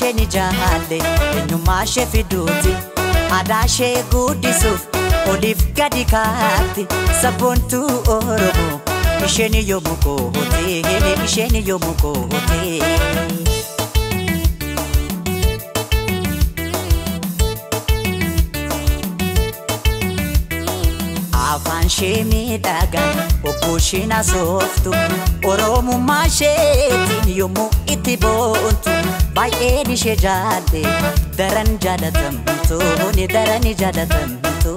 Oromummaa ishee ni jaalle, eenyummaa ishee fiduuti. Aadaa ishee guddisuuf oliif gadi kaatti. Sabboontuu Oromoo isheen yoomuu kootee, isheen yoomuu kootee. Afaan ishee miidhagaa obboo isheen asooftu, Oromummaa isheetiin yommuu itti boontu, baay'een ishee jaalle daran jaalatamtu, daran jaalatamtu.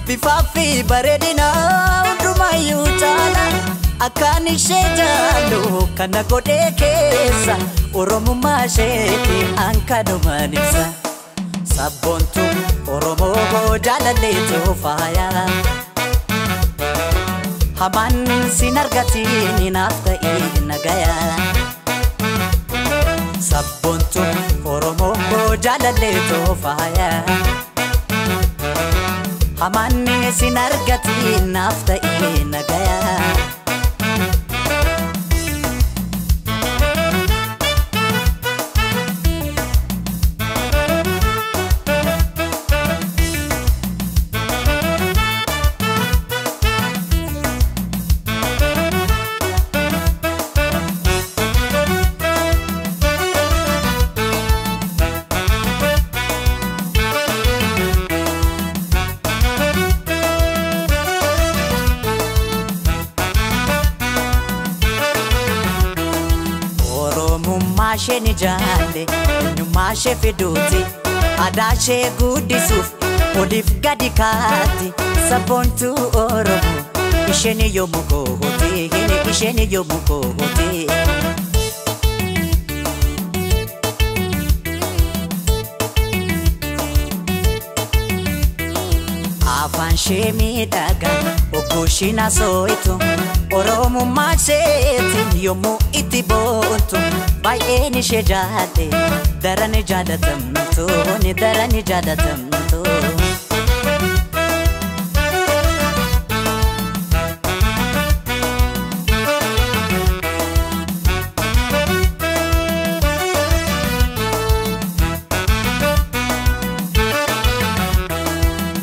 Bifaafi bareedina hundumayyuu caala, akkaan ishee jaallu kana godhee keessa, Oromummaa isheeti an kanumaan ibsa. Sabboontuu Oromoo jaalalleetu faaya. Hamaan sin argatiin naaf ta'ee nagaya. Sabboontuu Oromoo jaalalleetu faaya. Hamaan sin argatiin naaf ta'ee nagaya. Oromummaa ishee ni jaalle, eenyummaa ishee fiduuti. Aadaa ishee guddisuuf oliif gadi kaatti. Sabboontuu Oromoo isheen yoomuu kootee, isheen yoomuu kootee. Afaan ishee miidhagaa obboo isheen asooytu, Oromummaa isheetiin yommuu itti boontu, baay'een ishee jaalle daran jaalatamtu, daran jaalatamtu.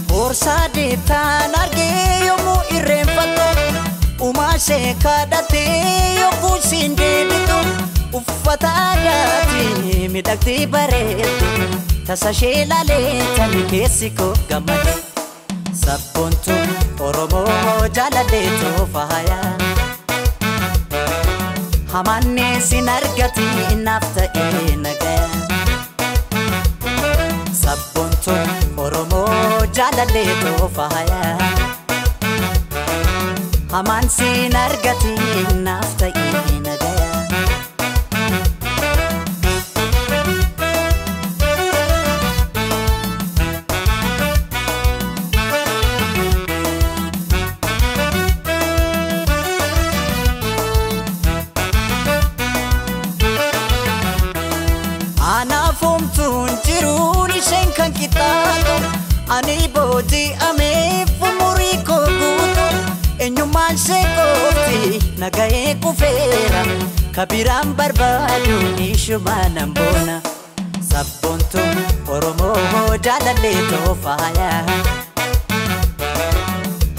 Boorsaa deettaan argee yommuu irreenfattu, uumaa ishee kadhattee yommuu isiin deebitu, uffata aadaatiin miidhagdee bareeddu, tasa ishee ilaalee tani keessi koo gammade. Sabboontuu Oromoo jaalalleetu faaya. Hamaan sin argatiin naaf ta'ee nagaya. Sabboontuu Oromoo jaalalleetu faaya. Hamaan sin argatiin naaf ta'ee nagaya. Anaaf homtuun jiruun isheen kan qixxaatu, ani booji'ameef umurii koo guutu, eenyummaan ishee qofti nagahee kufeera, kabiraan barbaadu ishuma nan boona. Sabboontuu Oromoo jaalalleetu faaya.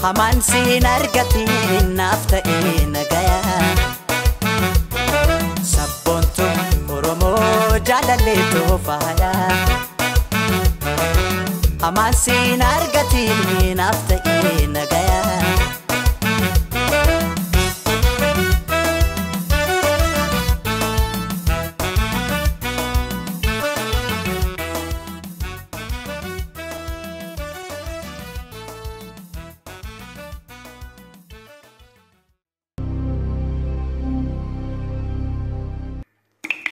Hamaan sin argatiin naaf ta'ee nagaya. Sabboontuu Oromoo jaalalleetu faaya. Hamaan sin argatiin naaf ta'ee nagaya.